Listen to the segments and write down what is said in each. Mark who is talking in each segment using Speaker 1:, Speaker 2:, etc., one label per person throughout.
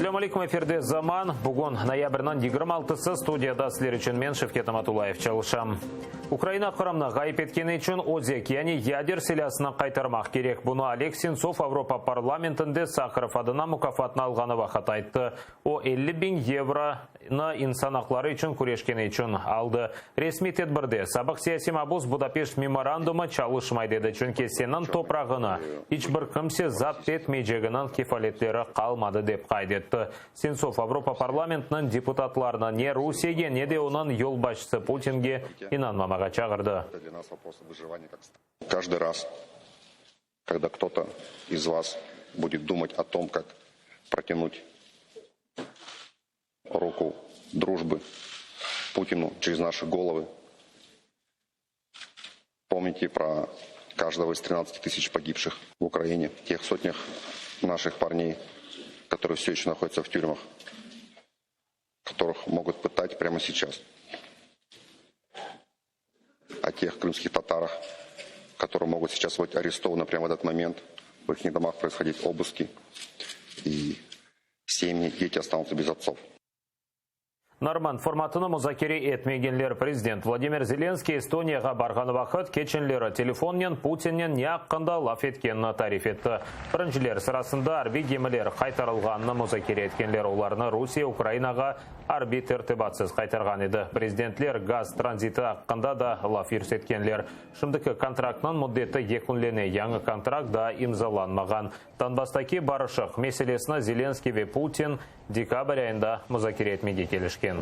Speaker 1: Selâm aleyküm, efirde Zaman. Bugün noyabrniñ 26-sı, studiyada sizler içün men, Şevket Amatullayev, çalışam. Ukraina Qırımnı ğayıp etkeni içün özek, yani yader silâsını qaytarmaq kerek. Bunı Oleg Sentsov Avropa parlamentinde Saharov adına mukâfatnı alğanı vaqıt ayttı. O, 50 biñ yevronı insan aqları içün küreşkeni içün aldı. Resmiy tedbirde sabıq siyasiy mabus Budapeşt memorandumı çalışmay dedi, çünki seniñ toprağını iç bir kimse zapt etmeyceginiñ kefaletleri qalmadı, dep qayd etti. Sentsov Avropa parlamentiniñ deputatlarını ne Rusiyege, ne de onıñ yolbaşçısı Putinge inanmamağa çağırdı.
Speaker 2: Каждый раз, когда кто-то из вас будет думать о том, как протянуть руку дружбы Путину через наши головы, помните про каждого из 13 тысяч погибших в Украине, тех сотнях наших парней, которые все еще находятся в тюрьмах, которых могут пытать прямо сейчас, о тех крымских татарах, которые могут сейчас быть арестованы прямо в этот момент, в их домах происходить обыски, и семьи, дети останутся без отцов.
Speaker 1: Normand formatını muzakere etmegenler. Prezident Vladimir Zelenskiy Estoniyağa barğanı vaqıt keçenleri telefonnen Putinnen ne aqqında laf etkenini tarif etti. Birinciler sırasında arbiy gemiler qaytarılğanını muzakere etkenler. Olarnı Rusiye Ukrainağa arbiy tertibatsız qaytarğan edi. Prezidentler gaz tranziti aqqında da laf yürsetkenler. Şimdiki kontraktnıñ müddeti yekünlene, yañı kontrakt daa imzalanmağan. Donbastaki barışıq meselesini Zelenskiy ve Putin dekabr ayında muzakere etmege kelişken.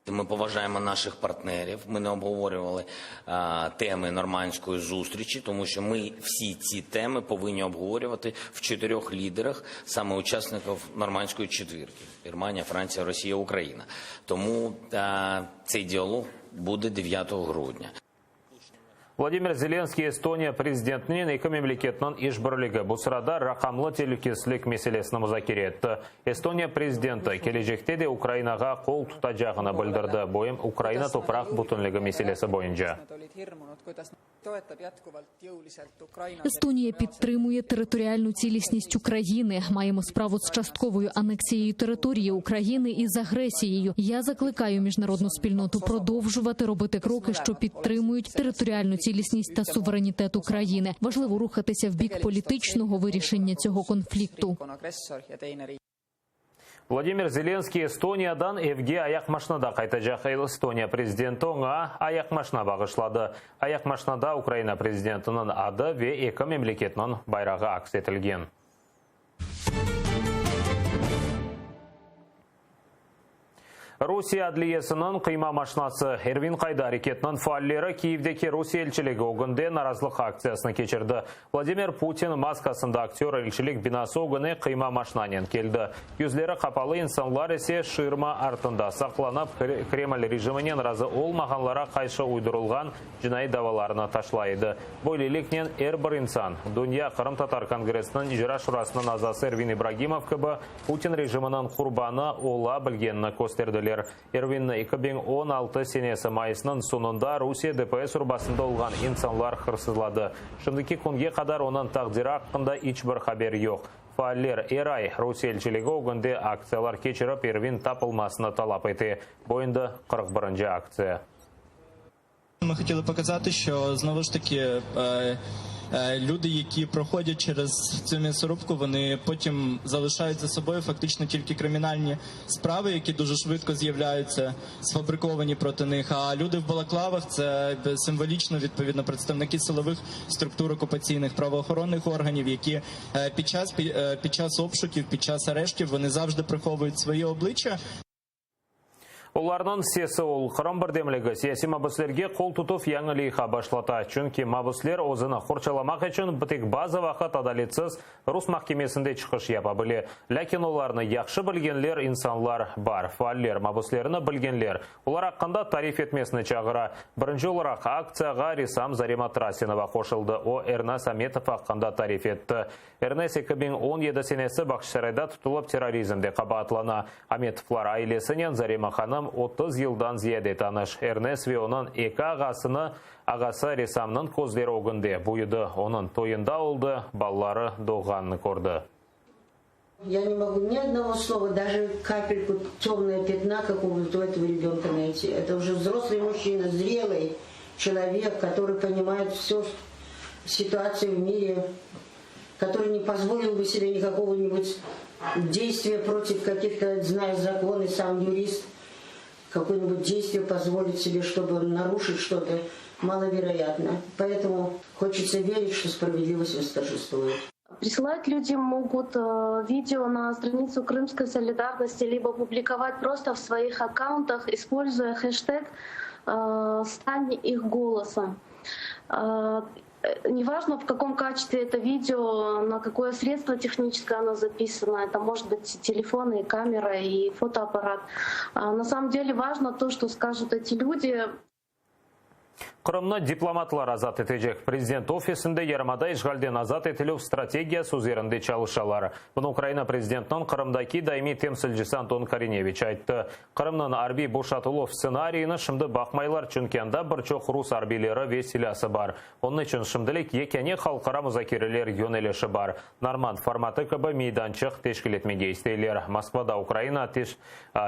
Speaker 3: Ми поважаємо наших партнерів. Ми не обговорювали а, теми нормандської зустрічі, тому що ми всі ці теми повинні обговорювати в чотирьох лідерах, саме учасників нормандської четвірки: Германія, Франція, Росія, Україна. Тому а, цей діалог буде 9 грудня.
Speaker 1: Vladimir Zelenskiy Estoniya prezidentinen eki memleketniñ işbirligi, bu sırada raqamlı telükesizlik meselesini muzakere etti. Estoniya prezidenti kelecekte de Ukrainağa qol tutacağını bildirdi, bu em Ukraina topraq bütünligi meselesi boyunca.
Speaker 4: Естонія підтримує територіальну цілісність України. Маємо справу з частковою анексією території України і з агресією. Я закликаю міжнародну спільноту продовжувати робити кроки, що підтримують територіальну цілісність та суверенітет України. Важливо рухатися в бік політичного вирішення цього конфлікту.
Speaker 1: Vladimir Zelenskiy Estoniyadan evge ayaqmaşinada qaytacaq. Estoniya prezidenti oña ayaqmaşina bağışladı. Ayaqmaşinada Ukraina prezidentiniñ adı ve eki memleketniñ bayrağı aks etilgen. Rusiye adliyesiniñ qıyma maşinası. Ervin qayda areketiniñ faalleri Kiyevdeki Rusiye elçiligi ögünde narazılıq aktsiyasını keçirdi. Vladimir Putin maskasında aktör elçilik binası ögüne qıyma maşinanen keldi. Yüzleri qapalı insanlar ise şirma artında saqlanıp, Kreml rejiminen razı olmağanlara qarşı uydurılğan cinaiy davalarını taşlay edi. Böyleliknen er bir insan, Dünya qırımtatar kongressiniñ icra şurasınıñ azası Ervin İbragimov kibi Putin rejiminiñ qurbanı ola bilgenini kösterdiler. Ervinni 2016 senesi mayısnıñ soñunda Rusiye DPS urbasında olğan insanlar hırsızladı. Şimdiki künge qadar onıñ taqdiri aqqında iç bir haber yoq. Faaller er ay Rusiye elçiligi ögünde aktsiyalar keçirip, Ervin tapılmasını talap ete. Bu endi 41-nci aktsiya.
Speaker 5: Ми хотіли показати, що знову ж таки е, е, люди, які проходять через цю м'ясорубку, вони потім залишають за собою фактично тільки кримінальні справи, які дуже швидко з'являються, сфабриковані проти них. А люди в балаклавах це символічно відповідно представники силових структур окупаційних правоохоронних органів, які е, під час під час обшуків, під час арештів вони завжди приховують свої обличчя.
Speaker 1: Olarnıñ sesi ol. Qırım birdemligi siyasiy mabüslerge qol tutuv yañı leyha başlata. Çünki mabüsler özüni qorçalamaq içün tek bazı vaqıt adaletsiz rus mahkemesinde çıqış yapa bile. Lâkin olarnı yahşı bilgenler insanlar bar. Faaller mabüslerni bilgenler. Olar aqqında tarif etmesini çağıra. Birinci olaraq aktsiyağa ressam Zarema Trasinova qoşuldı. O, Ernes Ametov aqqında tarif etti. Ernes 2017 senesi Bağçasarayda tutulıp terrorizmde qabaatlana. Ametovlar ailesinen Zarema hanım 30 yıldan ziyade tanış. Ernes ve onıñ eki ağasını ağası ressamnıñ közleri ögünde büyüdi. Onıñ toyunda oldı, balaları doğğanını kördi.
Speaker 6: Я не могу ни одного слова, даже капельку темное пятна какого-то у этого ребенка найти. Это уже взрослый мужчина, зрелый человек, который понимает всю ситуацию в мире, который не позволил бы себе никакого-нибудь действия против каких-то, зная законы, сам юрист, какое-нибудь действие позволить себе, чтобы нарушить что-то, маловероятно. Поэтому хочется верить, что справедливость восторжествует.
Speaker 7: Присылать люди могут э, видео на страницу Крымской солидарности, либо публиковать просто в своих аккаунтах, используя хэштег э, «Стань их голосом». Э, неважно, в каком качестве это видео, на какое средство техническое оно записано, это может быть телефон и камера, и фотоаппарат. На самом деле важно то, что скажут эти люди.
Speaker 1: Qırımnı diplomatlar azat etecek. Prezident ofisinde yarımada işğalden azat etilüv strategiyası üzerinde çalışalar. Bunı Ukraina prezidentiniñ Qırımdaki daimiy temsilcisi Anton Korineviç ayttı. Qırımnıñ arbiy boşatıluv stsenariyini şimdi baqmaylar, çünki anda bir çoq rus arbiyleri ve silâsı bar. Onıñ içün şimdilik yekâne halqara muzakereler yönelişi bar. Normand formatı kibi meydançıq teşkil etmege isteyler. Moskvada Ukraina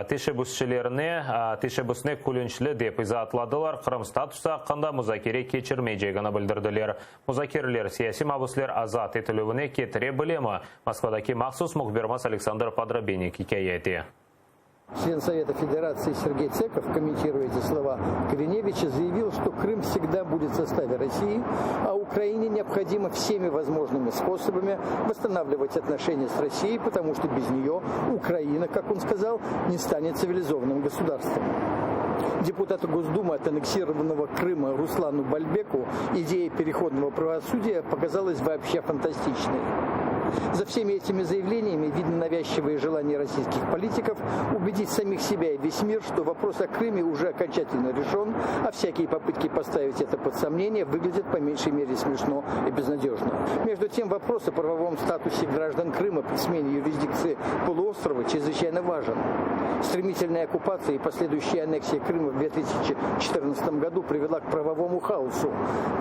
Speaker 1: teşebbüsçilerine teşebbüsine külünçli dep izaatladılar, Qırım statusı aqqında muzakere keçirmeycegini bildirdiler. Muzakereler siyasiy mabüsler azat etilüvine ketire bilemi, Moskvadaki mahsus mühbirimiz Aleksandr Podrobenik ikâye ete.
Speaker 8: Член Совета Федерации Сергей Цеков, комментируя эти слова Кориневича, заявил, что Крым всегда будет в составе России, а Украине необходимо всеми возможными способами восстанавливать отношения с Россией, потому что без нее Украина, как он сказал, не станет цивилизованным государством. Депутату Госдумы от аннексированного Крыма Руслану Бальбеку идея переходного правосудия показалась вообще фантастичной. За всеми этими заявлениями видно навязчивое желание российских политиков убедить самих себя и весь мир, что вопрос о Крыме уже окончательно решен, а всякие попытки поставить это под сомнение выглядят по меньшей мере смешно и безнадежно. Между тем, вопрос о правовом статусе граждан Крыма при смене юрисдикции полуострова чрезвычайно важен. Стремительная оккупация и последующая аннексия Крыма в 2014 году привела к правовому хаосу,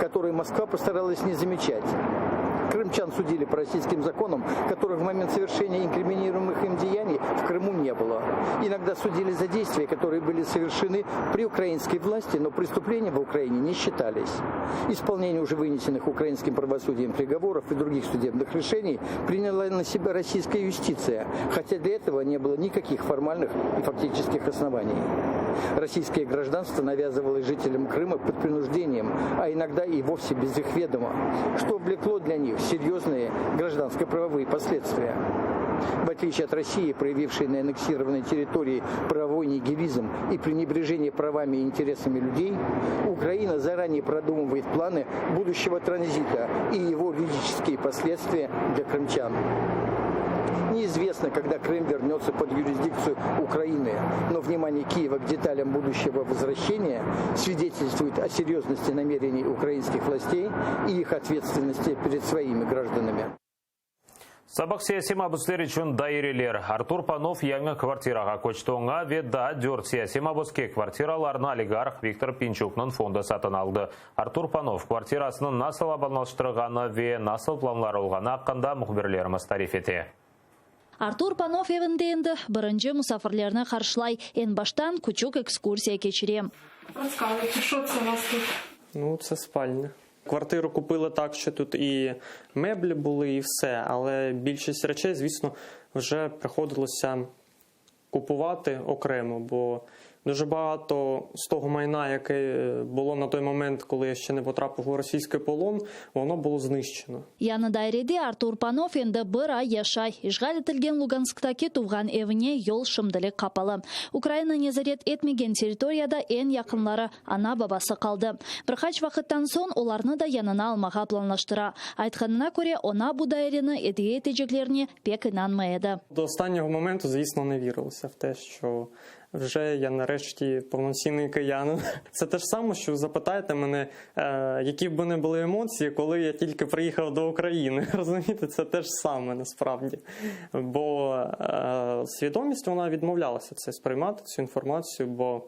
Speaker 8: который Москва постаралась не замечать. Крымчан судили по российским законам, которых в момент совершения инкриминируемых им деяний в Крыму не было. Иногда судили за действия, которые были совершены при украинской власти, но преступления в Украине не считались. Исполнение уже вынесенных украинским правосудием приговоров и других судебных решений приняла на себя российская юстиция, хотя для этого не было никаких формальных и фактических оснований. Российское гражданство навязывалось жителям Крыма под принуждением, а иногда и вовсе без их ведома, что влекло для них серьезные гражданско-правовые последствия. В отличие от России, проявившей на аннексированной территории правовой нигилизм и пренебрежение правами и интересами людей, Украина заранее продумывает планы будущего транзита и его юридические последствия для крымчан. Неизвестно, когда Крым вернется под юрисдикцию Украины, но внимание Киева к деталям будущего возвращения свидетельствует о серьезности намерений украинских властей и их ответственности перед своими гражданами.
Speaker 1: Sabıq siyasiy mabüsler içün daireler. Artur Panov yañı kvartirağa köçti. Oña ve daa dört siyasiy mabüske kvartiralarnı oligarh Viktor Pinçuknıñ fondu satın aldı. Artur Panov kvartirasını nasıl abadanlaştırğanı ve nasıl planları olğanı aqqında mühbirlerimiz tarif ete.
Speaker 9: Artur Panov evinde endi birinci musafirlerni qarşılay. Eñ baştan küçük ekskursiya keçire.
Speaker 10: Розказуйте, що це у вас тут?
Speaker 11: Ну, це спальня. Квартиру купили так, що тут і меблі були, і все, але більшість речей, звісно, вже приходилося купувати окремо, бо дуже багато з того майна, яке було на той момент, коли я ще не потрапив у російський полон, воно було знищено.
Speaker 9: Yañı dairede Artur Panov endi bir ay yaşay. İşğal etilgen Lugansktaki tuvğan evine yol şimdilik qapalı. Ukraina nezaret etmegen territoriyada eñ yaqınları ana-babası qaldı. Bir qaç vaqıttan soñ olarnı da yanına almağa planlaştıra. Aytqanına köre, oña bu daireni ediye eteceklerine pek inanmay edi.
Speaker 11: До останнього моменту, звісно, не вірилося в те, що вже я нарешті повноцінний киянин. Це те ж саме, що запитаєте мене, е, які б мене були емоції, коли я тільки приїхав до України. Розумієте, це те ж саме насправді. Бо е, свідомість вона відмовлялася це сприймати, цю інформацію, бо.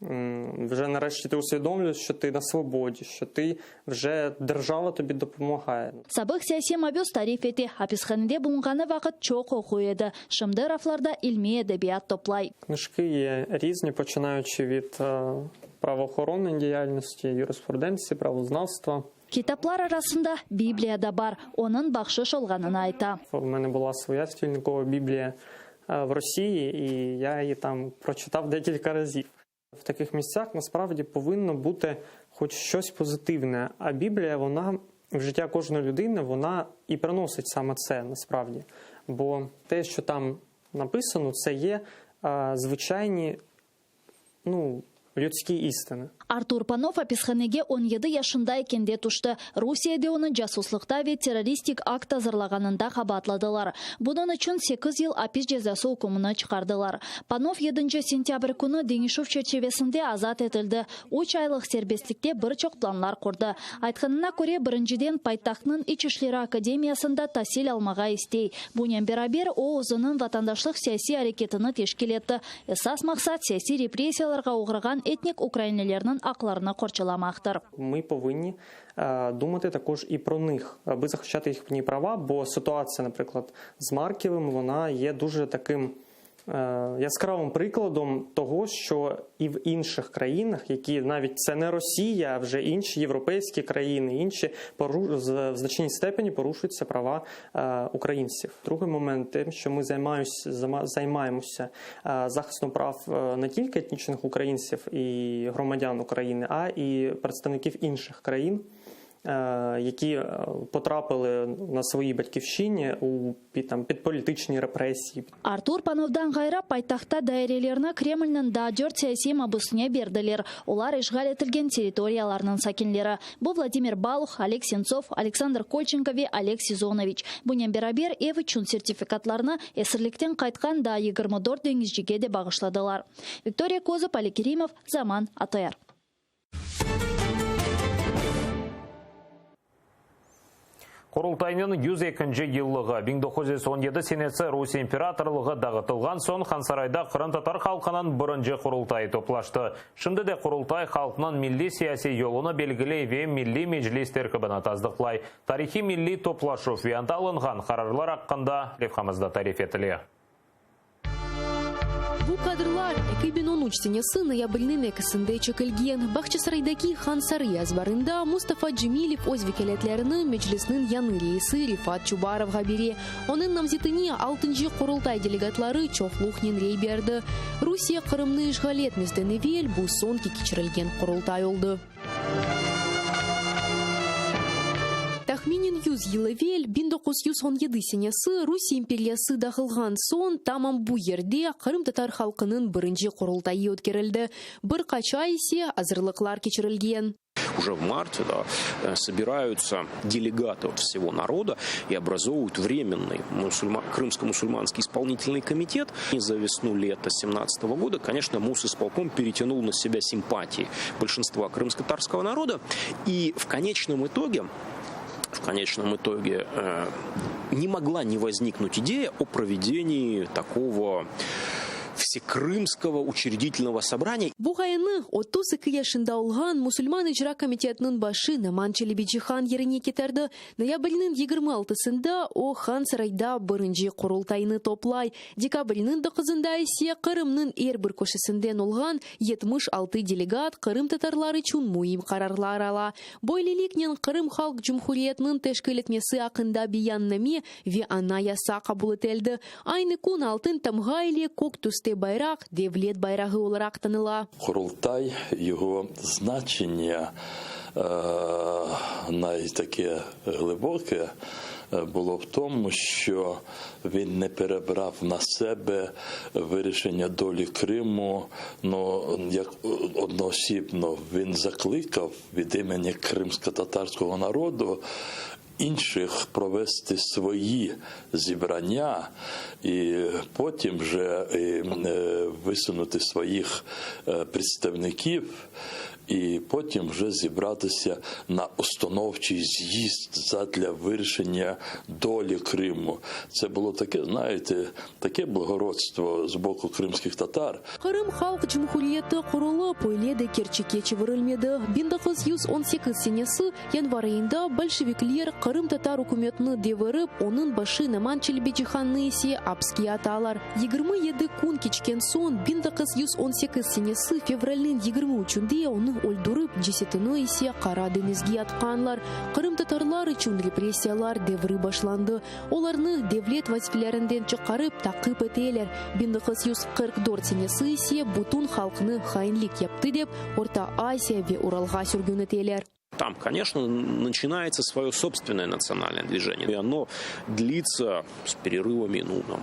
Speaker 11: Вже нарешті ти усвідомлюєш, що ти на свободі, що ти вже держава тобі допомагає.
Speaker 9: Sabıq siyasiy mabüs tarif ete, apishanede bulunğanı vaqıt çoq oquy edi. Şimdi raflarda ilmiy edebiyat toplay.
Speaker 11: Книжки є різні, починаючи від правоохоронної діяльності, юриспруденції, правознавства.
Speaker 9: Kitaplar arasında Bibliya da bar, onıñ bahşış olğanını ayta.
Speaker 11: У мене була своя стільникова Біблія в Росії, і я її там прочитав декілька разів. В таких місцях насправді повинно бути хоч щось позитивне, а Біблія, вона в життя кожної людини, вона і приносить саме це насправді. Бо те, що там написано, це є звичайні, ну, людські істини.
Speaker 9: Artur Panov apishanege 17 yaşında ekende tüşti. Rusiyede onı casuslıqta ve terroristik akt azırlağanında qabaatladılar. Bunıñ içün sekiz yıl apis cezası ükmüni çıqardılar. Panov yedinci sentâbr künü deñişüv çerçivesinde azat etildi. Üç aylıq serbestlikte bir çoq planlar qurdı. Aytqanına köre, birinciden paytahtnıñ İç işleri akademiyasında tasil almağa istey. Bunen beraber, o, özüniñ vatandaşlıq siyasiy areketini teşkil etti. Esas maqsat, siyasiy repressiyalarğa oğrağan etnik ukrainlilerniñ aqlarını qorçalamaqtır.
Speaker 11: Ми повинні думати також і про них, аби захищати їхні права, бо ситуація, наприклад, з Марківим, вона є дуже таким яскравим прикладом того, що і в інших країнах, які навіть це не Росія, а вже інші європейські країни, інші в значній степені порушуються права українців. Другий момент тим, що ми займаємося захистом прав не тільки етнічних українців і громадян України, а і представників інших країн, які потрапили на своїй батьківщині у під, там, під політичні репресії.
Speaker 9: Artur Panovdan ğayrı, paytahtta dairelerni Kremlniñ daa dört siyasiy mabüsine berdiler. Olar işğal etilgen territoriyalarnıñ sakinleri. Bu Vladimir Baluh, Oleg Sentsov, Aleksandr Kolçenko ve Oleg Sizonoviç. Bunen beraber, ev içün sertifikatlarnı esirlikten qaytqan daa 24 deñizcige de bağışladılar. Viktoriya Kozub, Ali Kerimov, Zaman, ATR.
Speaker 1: Qurultaynıñ 102-nci yıllığı, 1917 senesi Rusiye imperatorlığı dağıtılğan soñ Hansarayda qırımtatar halqınıñ birinci Qurultayı toplaştı. Şimdi de Qurultay halqnıñ milliy siyasiy yolunı belgiley ve Milliy Meclis terkibini tasdıqlay. Tarihiy milliy toplaşuv ve anda alınğan qararlar aqqında levhamızda tarif etile.
Speaker 12: Bu kadrlar 2013 senesi noyabrniñ ekisinde çekilgen. Bağçasaraydaki Han Sarıy azbarında Mustafa Cemilev öz vekâletlerini Meclisniñ yañı reisi Refat Çubarovğa bere. Onıñ namzetine altıncı Qurultay delegatları çoqluqnen rey berdi. Rusiye Qırımnı işğal etmezden evel bu soñki keçirilgen Qurultay oldı. Tahminen yüz yıl evel, 1917 senesi, Rusiye imperiyası dağılğan soñ, tamam bu yerde qırımtatar halqınıñ birinci Qurultayı ötkerildi. Bir qaç ay ise azırlıqlar keçirilgen.
Speaker 13: Уже в марте, да, собираются делегаты от всего народа и образовывают временный мусульма, Крымско-мусульманский исполнительный комитет. И за весну-лето 17 года, конечно, Мусисполком перетянул на себя симпатии большинства крымско-татарского народа. И в конечном итоге, в конечном итоге э, не могла не возникнуть идея о проведении такого Всекрымского учредительного собрания.
Speaker 12: Bu ğayeni 32 yaşında olğan Musulman icra komitetiniñ başı Noman Çelebicihan yerine ketirdi. Noyabrniñ 26-sında o Hansarayda birinci Qurultaynı toplay. Dekabrniñ doquzında ise Qırımnıñ er bir köşesinden olğan 76 delegat qırımtatarlar içün müim qararlar ala. Böyleliknen Qırım Halq Cumhuriyetiniñ teşkil etmesi aqqında beyanname ve Anayasa qabul etildi. Aynı kün altın tamğa ile kök tüste bayraq devlet bayrağı olaraq tanıla.
Speaker 14: Qurultay, його значення найтаке глибоке було в тому, що він не перебрав на себе вирішення долі Криму, ну, як одноосібно. Він закликав від імені кримськотатарського народу інших провести свої зібрання і потім вже висунути своїх представників. І потім вже зібратися на установчий з'їзд задля вирішення долі Криму. Це було таке, знаєте, таке благородство з боку кримських татар.
Speaker 12: Qırım Halq Cumhuriyeti qurulıp, öyle de kerçekke çevirilmedi. 1918 senesi yanvar ayında bolşevikler qırımtatar ükümetini devirip, onıñ başı Noman Çelebicihannı ise apske atalar. 27 kün keçken soñ, 1918 senesi fevralniñ 23-ünde onı öldürip, cesetini ise Qara deñizge atqanlar. Qırımtatarlar içün repressiyalar devri başlandı. Olarnı devlet vazifelerinden çıqarıp taqip eteler. 1944 senesi ise bütün halqnı hainlik yaptı dep, Orta Asiya ve Uralğa sürgün eteler.
Speaker 13: Там, конечно, начинается свое собственное национальное движение. И оно длится с перерывами, ну, там,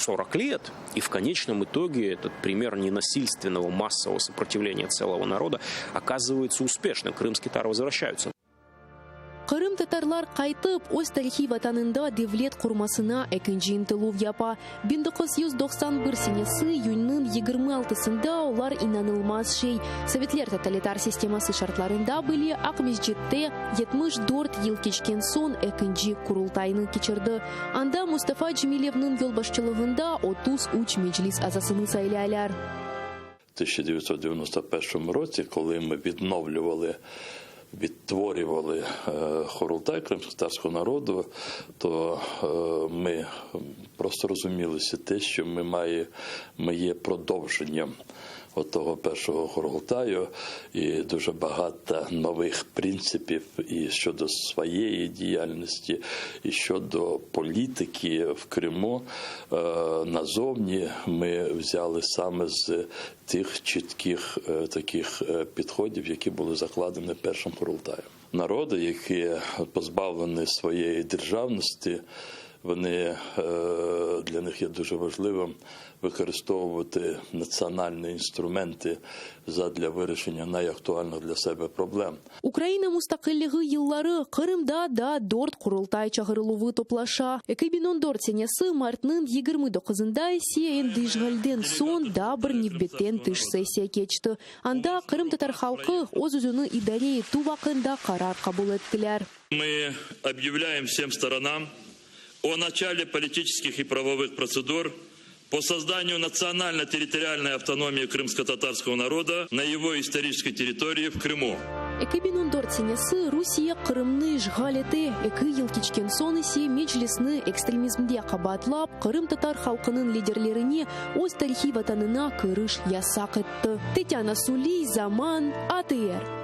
Speaker 13: 40 лет. И в конечном итоге этот пример ненасильственного массового сопротивления целого народа оказывается успешным. Крымские татары возвращаются.
Speaker 12: Qırımtatarlar qaytıp, öz tarihiy vatanında devlet qurmasına ekinci ıntıluv yapa. 1991 senesi iyünniñ 26-sında olar inanılmaz şey, sovetler totalitar sisteması şartlarında bile Aqmescitte 74 yıl keçken soñ ekinci Qurultaynı keçirdi. Anda Mustafa Cemilevniñ yolbaşçılığında 33 Meclis azasını saylaylar.
Speaker 14: 1991 році, коли ми відновлювали, відтворювали Хорултай кримськотатарського народу, то ми просто розумілися те, що ми, має, ми є продовженням того першого Хорултаю і дуже багато нових принципів і щодо своєї діяльності, і щодо політики в Криму назовні ми взяли саме з тих чітких таких підходів, які були закладені першим Курултаєм. Народи, які позбавлені своєї державності, вони для них є дуже важливим використовувати національні інструменти задля вирішення найактуальних для себе проблем.
Speaker 12: Ukraina mustaqilligi yılları Qırımda daa dört Qurultay çağırıluvı toplaşa. 2014 senesi martnıñ 29-ında ise endi işğalden soñ daa bir nevbetten tış sessiya keçti. Anda qırımtatar halqı öz-özüni idare etüv aqqında qarar qabul ettiler.
Speaker 14: Мы объявляем всем сторонам о начале политических и правовых процедур по созданию национально-территориальной автономии крымско-татарского народа на его исторической территории в Крыму.
Speaker 12: 2014 senesi Rusiye Qırımnı işğal ete. Eki yıl keçken soñ ise Meclisni ekstremizmde qabaatlap, qırımtatar halqınıñ liderlerine öz tarihiy vatanına kiriş yasaq etti. Tetyana Suliy, Zaman, ATR.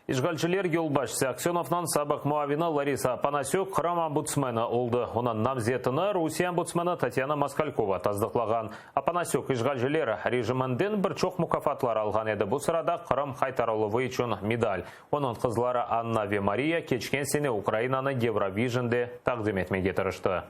Speaker 1: İşğalciler yolbaşçısı Aksönovnıñ sabıq muavini Larisa Opanasük Qırım ombudsmeni oldı. Onıñ namzetini Rusiye ombudsmeni Tatyana Moskalkova tasdıqlağan. Opanasük işğalciler rejiminden bir çoq mukâfatlar alğan edi, bu sırada Qırım qaytarıluvı içün medal. Onıñ qızları Anna ve Mariya keçken sene Ukrainanı Eurovisionde taqdim etmege tırıştı.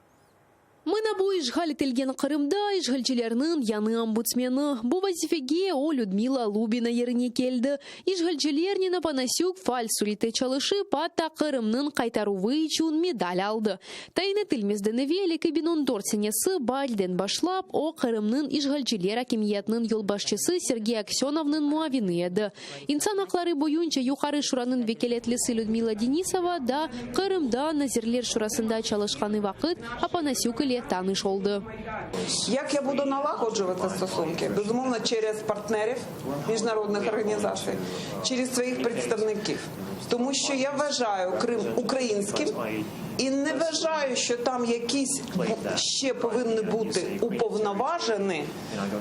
Speaker 12: Mına bu işğal etilgen Qırımda işğalcilerniñ yañı ombudsmeni. Bu vazifege o Lüdmila Lubina yerine keldi. İşğalcilernen Opanasük faal sürette çalışıp, atta Qırımnıñ qaytaruvı içün medal aldı. Tayin etilmezden evel, 2014 senesi baarden başlap, o Qırımnıñ işğalciler akimiyetiniñ yolbaşçısı Sergey Aksönovnıñ muavini edi. İnsan aqları boyunca Yuqarı Şuranıñ vekâletlisi Lüdmila Denisova da Qırımda Nazirler Şurasında çalışqanı vaqıt Opanasük ile tanış oldı.
Speaker 15: Як я буду налагоджувати стосунки? Безумовно, через партнерів міжнародних організацій, через своїх представників. Тому що я вважаю Крим українським і не вважаю, що там якісь ще повинні бути уповноважені,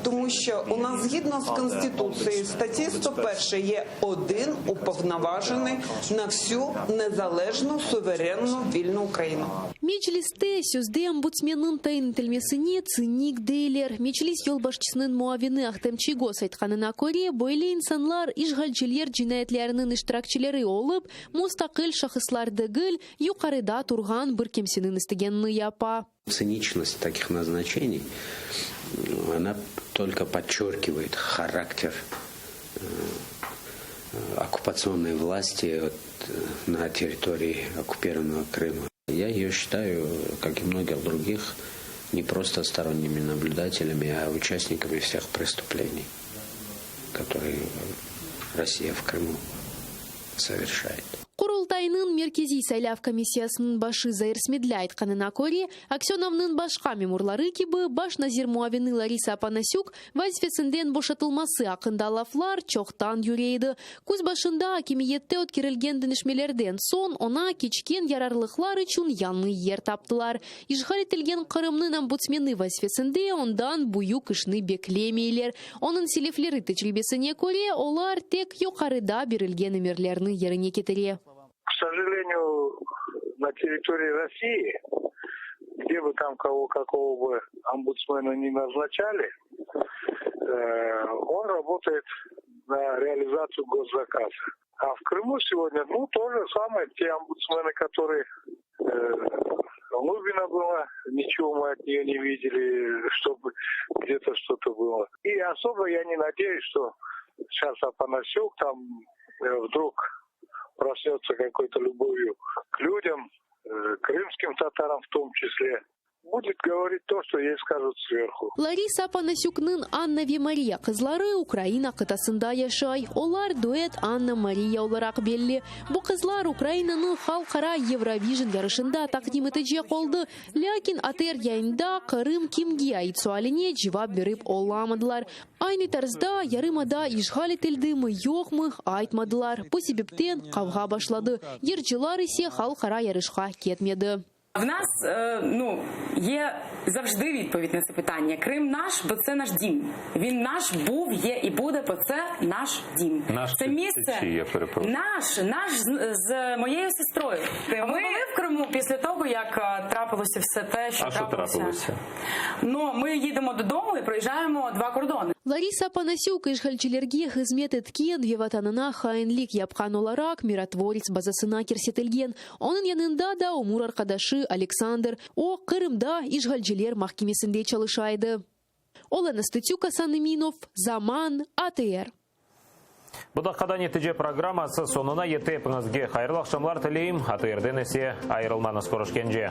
Speaker 15: тому що у нас згідно з Конституцією статті 101 є один уповноважений на всю незалежну, суверенну, вільну Україну.
Speaker 12: Mecliste sözde ombudsmenniñ tayin etilmesine tsinik deyler. Meclis yolbaşçısınıñ muavini Ahtem Çiygoz aytqanına köre, böyle insanlar işğalciler cinayetleriniñ iştirakçileri olıp, mustaqil şahıslar degil, yuqarıda turğan bir kimseniñ istegenini yapa.
Speaker 16: Циничность таких назначений, она только подчеркивает характер оккупационной власти на территории оккупированного Крыма. Я ее считаю, как и многих других, не просто сторонними наблюдателями, а участниками всех преступлений, которые. Россия в Крыму совершает.
Speaker 12: Qurultaynıñ Merkeziy saylav komissiyasınıñ başı Zair Smedlâ aytqanına köre, Aksönovnıñ başqa memurları kibi baş nazir muavini Larisa Opanasük vazifesinden boşatılması aqqında laflar çoqtan yüre edi. Küz başında akimiyette ötkerilgen deñişmelerden soñ oña keçken yararlıqlar içün yañı yer taptılar. İşğal etilgen Qırımnıñ ombudsmeni vazifesinde ondan büyük işni beklemeyler. Onıñ selefleri tecribesine köre, olar tek yuqarıda berilgen emirlerni yerine ketire.
Speaker 17: K sojaleniyu, na territorii Rossii, gde bı tam kogo, kakogo bı ombudsmena ne naznaçali, on rabotaet na realizatsiyu goszakaza. A v Krımu segodnâ, nu, to je samoe, te ombudsmenı, kotorıye Lubina была, niçego мы ot neyo ne videli, çtoby gde-to çto-to bylo. I osobo ya ne nadeyüs, çto seyças Opanasük tam vdrug prosnötsâ kakoy-to lübovyu k lüdâm, krımskim tataram v tom çisle. Budet govorit to, çto yey skajut sverhu.
Speaker 12: Larisa Opanasükniñ Anna ve Mariya qızları Ukraina qıtasında yaşay. Olar duet Anna-Mariya olaraq belli. Bu qızlar Ukrainanı halqara Eurovision yarışında taqdim etecek oldı, lâkin ATR yayında Qırım kimge ait sualine cevap berip olamadılar. Aynı tarzda yarımada işğal etildimi, yoqmı aytmadılar. Bu sebepten qavğa başladı, yırcılar ise halqara yarışqa ketmedi.
Speaker 18: В нас ну, є завжди відповідь на це питання. Крим наш, бо це наш дім. Він наш був, є і буде, бо це наш дім.
Speaker 1: Наш
Speaker 18: це місце
Speaker 1: чий, я перепрошую?
Speaker 18: наш, наш з, з моєю сестрою. Ми були в Криму після того, як е, трапилося все те, що
Speaker 1: А що
Speaker 18: трапилося.
Speaker 1: трапилося?
Speaker 18: Ну, ми їдемо додому і проїжджаємо два кордони.
Speaker 12: Larisa Opanasük işğalcilerge hızmet etken ve vatanına hainlik yapqan olaraq Mirotvorets bazasına kirsetilgen. Onıñ yanında da ömür arqadaşı Aleksandr. O, Qırımda işğalciler mahkemesinde çalışa edi. Olena Stetsük, Asan Eminov, Zaman, ATR.
Speaker 1: Bu daqqada netice programması soñuna yetti. Epiñizge hayırlı aqşamlar tileyim. ATRden ise ayırılmañız. Körüşkence.